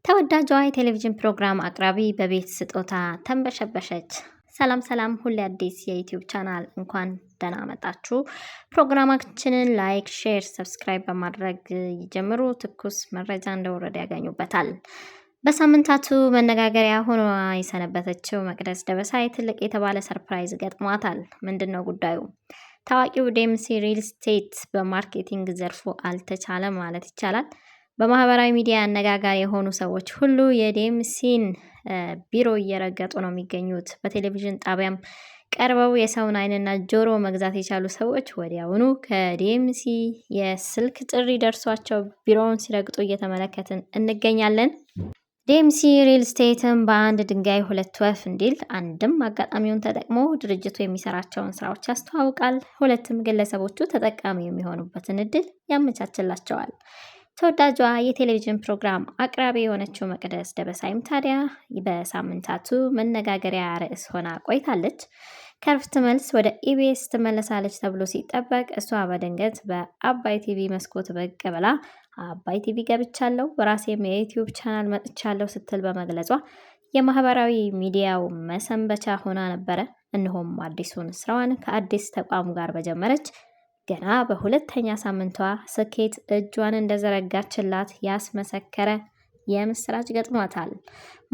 ተወዳጇ የቴሌቪዥን ፕሮግራም አቅራቢ በቤት ስጦታ ተንበሸበሸች። ሰላም ሰላም፣ ሁሌ አዲስ የ YouTube channel እንኳን ደህና መጣችሁ። ፕሮግራማችንን like፣ share፣ subscribe በማድረግ ይጀምሩ። ትኩስ መረጃ እንደወረደ ያገኙበታል። በሳምንታቱ መነጋገሪያ ሆኖ የሰነበተችው መቅደስ ደበሳይ ትልቅ የተባለ surprise ገጥሟታል። ምንድን ነው ጉዳዩ? ታዋቂው ዴምሲ ሪል ስቴት በ marketing ዘርፉ አልተቻለም ማለት ይቻላል። በማህበራዊ ሚዲያ አነጋጋሪ የሆኑ ሰዎች ሁሉ የዴምሲን ቢሮ እየረገጡ ነው የሚገኙት። በቴሌቪዥን ጣቢያም ቀርበው የሰውን ዓይንና ጆሮ መግዛት የቻሉ ሰዎች ወዲያውኑ ከዴምሲ የስልክ ጥሪ ደርሷቸው ቢሮውን ሲረግጡ እየተመለከትን እንገኛለን። ዴምሲ ሪል ስቴትም በአንድ ድንጋይ ሁለት ወፍ እንዲል አንድም አጋጣሚውን ተጠቅሞ ድርጅቱ የሚሰራቸውን ስራዎች ያስተዋውቃል፣ ሁለትም ግለሰቦቹ ተጠቃሚ የሚሆኑበትን እድል ያመቻችላቸዋል። ተወዳጇ የቴሌቪዥን ፕሮግራም አቅራቢ የሆነችው መቅደስ ደበሳይም ታዲያ በሳምንታቱ መነጋገሪያ ርዕስ ሆና ቆይታለች። ከእረፍት መልስ ወደ ኢቢኤስ ትመለሳለች ተብሎ ሲጠበቅ እሷ በድንገት በአባይ ቲቪ መስኮት ብቅ ብላ "አባይ ቲቪ ገብቻለሁ፣ በራሴም የ YouTube channel መጥቻለሁ" ስትል በመግለጿ የማህበራዊ ሚዲያው መሰንበቻ ሆና ነበረ። እነሆም አዲሱን ስራዋን ከአዲስ ተቋም ጋር በጀመረች ገና በሁለተኛ ሳምንቷ ስኬት እጇን እንደዘረጋችላት ያስመሰከረ የምስራች ገጥሟታል።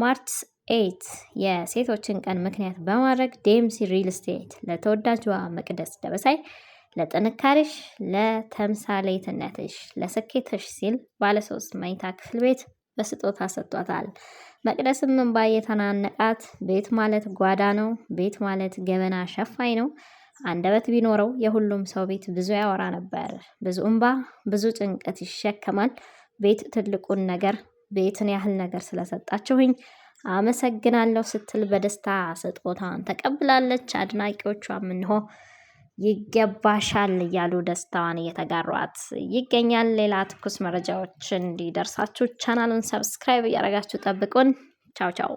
March 8 የሴቶችን ቀን ምክንያት በማድረግ ዴምሲ ሪል ስቴት ለተወዳጇ መቅደስ ደበሳይ "ለጥንካሬሽ፣ ለተምሳሌትነትሽ፣ ለስኬትሽ" ሲል ባለሶስት መኝታ ክፍል ቤት በስጦታ ሰጥቷታል። መቅደስም እንባ እየተናነቃት "ቤት ማለት ጓዳ ነው፣ ቤት ማለት ገበና ሸፋኝ ነው። አንደበት ቢኖረው የሁሉም ሰው ቤት ብዙ ያወራ ነበር። ብዙ እንባ፣ ብዙ ጭንቀት ይሸከማል። ቤት ትልቁን ነገር፣ ቤትን ያህል ነገር ስለሰጣችሁኝ አመሰግናለሁ" ስትል በደስታ ስጦታን ተቀብላለች። አድናቂዎቿም እንሆ "ይገባሻል" እያሉ ደስታዋን እየተጋሯት ይገኛል። ሌላ ትኩስ መረጃዎች እንዲደርሳችሁ ቻናሉን subscribe እያደረጋችሁ ጠብቁን። ቻው ቻው።